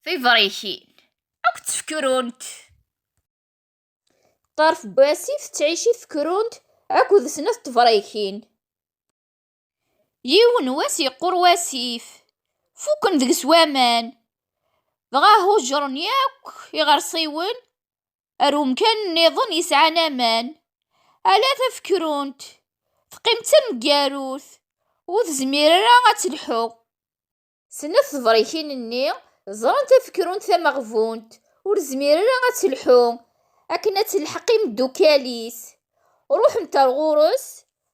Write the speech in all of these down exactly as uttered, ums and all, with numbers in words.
tibrikin akked tfekrunt. Ṭṭerf n wasif tettɛici tfekrunt akked snat n tebrikin. Yiwen wass yeqqur wasif, fukken deg-s waman, dɣa hujren yakk iɣersiwen ar umkan nniḍen yesɛan aman. Ala tafekrunt teqqim d taneggarut, ur tezmir ara ad telḥu. Snat tebrikin-nni ẓrant tafekrunt tameɣbunt ur tezmir ara ad telḥu akken ad telḥeq imeddukal-is. Ruḥent ar ɣur-s,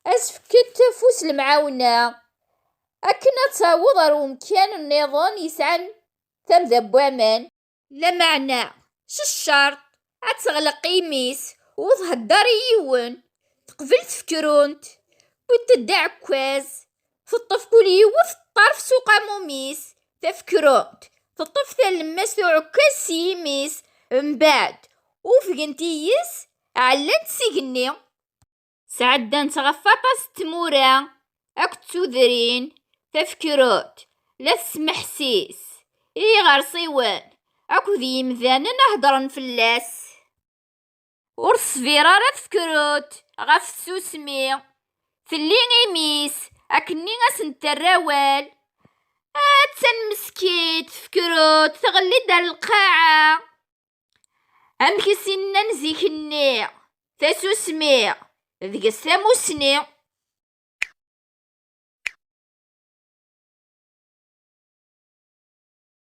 ad s-fkent afus lemɛawna akken ad taweḍ ar umkan nniḍen yesɛan tamda n waman. Lameɛna, s ccerṭ ad teɣleq imi-s ur thedder i yiwen. Teqbel tfekrunt, wwint-d aɛekkaz, teṭṭef kul yiwet ṭṭerf s uqamum-is. Tafekrunt teṭṭef talemmast uɛekkaz s yimi-s, mbeɛd ufgent-iyi-s, ɛellant s igenni. Sɛeddant ɣef waṭas n tmura akked tudrin, tafekrunt la tesmeḥsis i yiɣersiwen akked yimdanen a heddren fell-as. Ur teṣbir ara tfekrunt ɣef tsusmi, telli imi-s akkenni a sen-terra awal. Attan meskint tfekrunt tɣelli-d ar lqaɛa. Amek i s-nnan zik-nni, tasusmi deg-s tamusni.